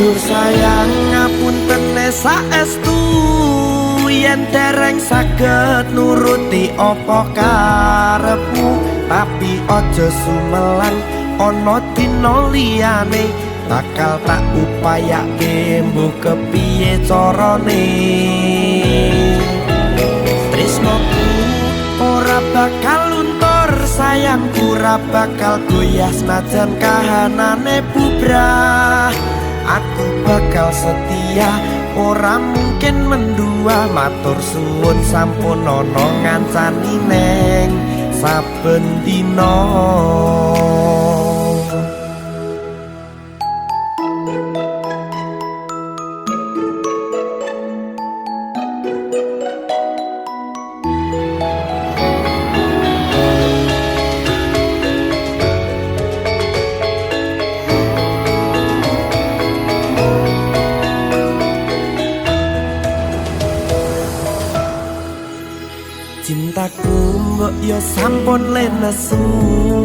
Dur sayang ngapuntene saestu yen dereng saged nuruti apa karepmu, tapi aja sumelang ana dina liyane bakal tak upayake mbuh kepiye carane. Tresnoku ora bakal luntur, sayangku ora bakal goyah senajan kahanane bubrah. Aku bakal setia, ora mungkin mendua. Matur suwun sampun ana ngancani neng saben dina. Cintaku mbok yo sampun le nesu,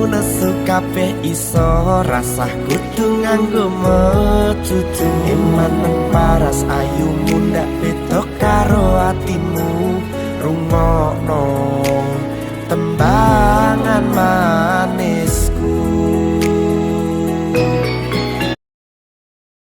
nesu kabeh iso rasah kudu nganggo mecucu. Eman paras ayumu ndak beda karo atimu, rungokno tembang.